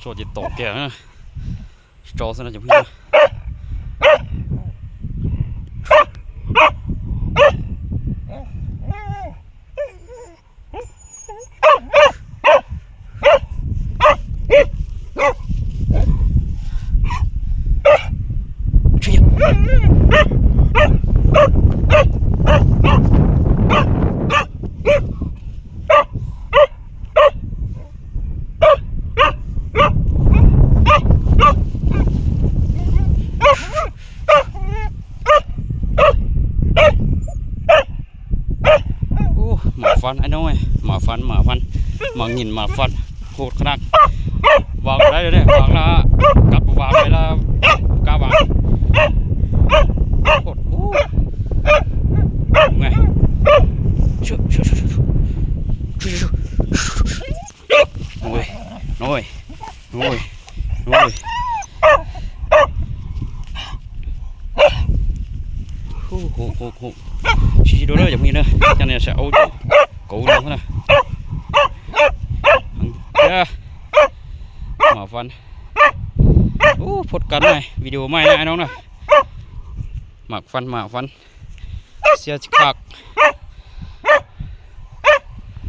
ໂຕຈິດໂຕແກ່ນະ ຈອຊະນະ ຢ່າເພິ່ງນະ. ໂອ້ ໝາຟັນ ອ້າຍນ້ອຍ ໝາຟັນ ໝາຟັນ ໝາຫຍິນ ໝາຟັນ ໂຫດຂະໜາດ. ວາງໄດ້ເດ້ ວາງລະ ກັບວາງໄດ້ລະ ກ້າວາງ. ໂຫດ ໂອ້ ແມ່ ໂອ້ຍ ໂອ້ຍ ໂອ້ຍ ໂອ້ຍ ໂອ້ຍ ໂອ້ໂຫ ໂຫ ໂຫ ຊິໂດນເດີ ຢ່າເພິ່ງເດີ ຈັ່ງໃດຊິເອົາໂກນະ ເອີ ໝາຟັນ. ໂອ້ ພົດກັນໃໝ່ ວິດີໂອໃໝ່ນະ ອ້າຍນ້ອງນະ. ໝາກຟັນ ໝາກຟັນ ເສຍຄັກ.